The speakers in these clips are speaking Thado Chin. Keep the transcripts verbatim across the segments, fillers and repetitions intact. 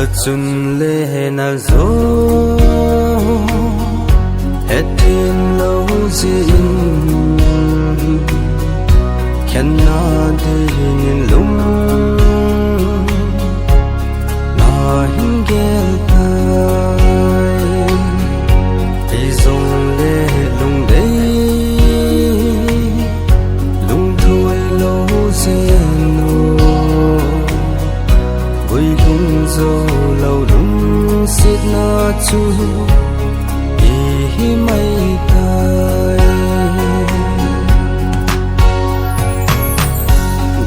Achun le na jo, hethem lou jin, khenna dingin lung na hin gel tai. Hijongle lungdei, lungthoi lou jin u, guilhung jou lou lungsetna chu ihi mai tai.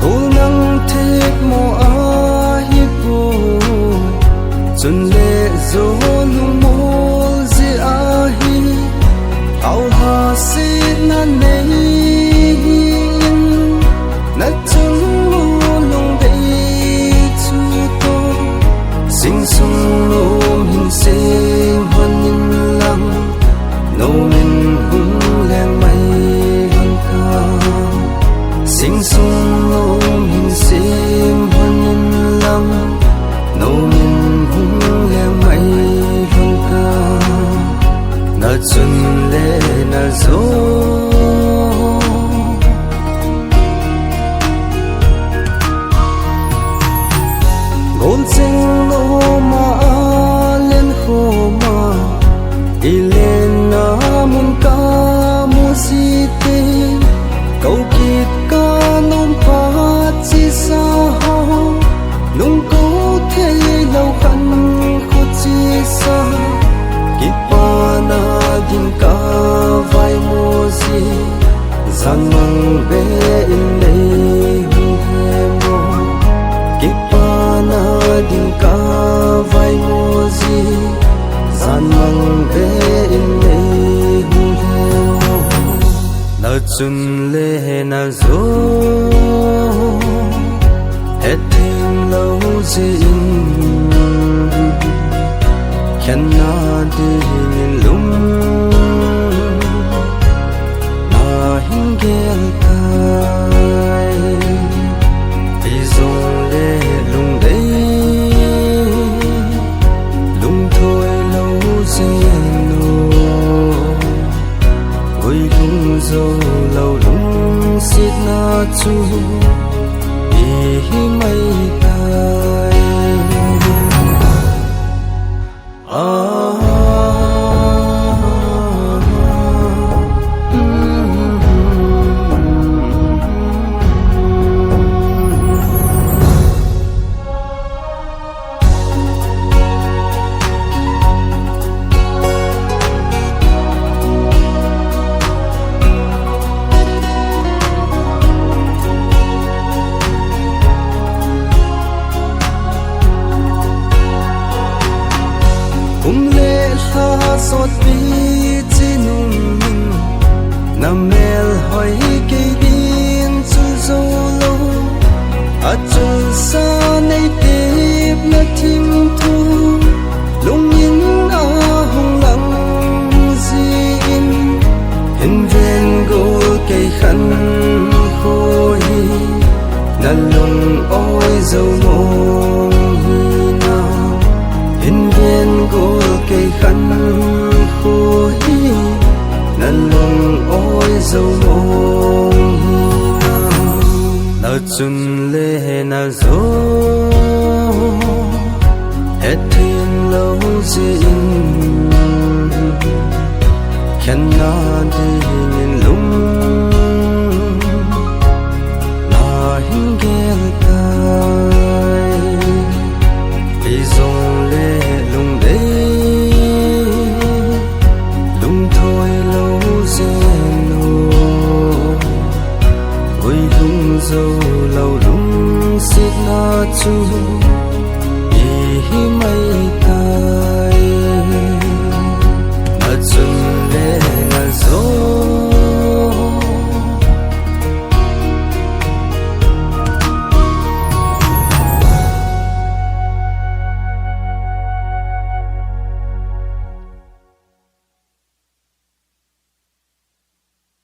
Gol nang thip mo ahipoi, chun le jo lungmol jeh ahi, aoha setna nei in, na chungnung lungdei chu toh, sing sung nom hin sem hon in lang, nom in hung leng mai lhon tan. Sing sung nom hin sem hon in lang, nom in hung leng mai lhon tan. Na chun le na jo, gol cheng loma a len khoma, i lenna mun ka mu jite, kou kit ka nom phat chesa ho, nung kou thei lou khan kho chesa, kipana ding ka vai mo ji, jan mang be in nei hung he mo. Kipana ding ka vai mo ji, jan mang be in nei hung he mo. Na chun le na jo, hethem lou jin, khenna dingin lung na hin gel tai. Hijongle lungdei, lungthoi lou jin u, guilhung jou lou lungsetna chu ihi mai tai. Kum le lha sotpi chi nung in, na melhoi kei din chu jou lou. Achun sa nei tepna thim thu, lung in ahung lang jin, hin ven gol kei khan kho hi, na lung oi jou mong hi na. Hin ven gol kei khan kho hi, na lung oi jou mong hi na. Na chun le na jo, hethem lou jin, khenna dingin lung na hin gel tai. Hijongle lungdei, lungthoi lou jin u, guilhung jou lou lungsetna chu ihi mai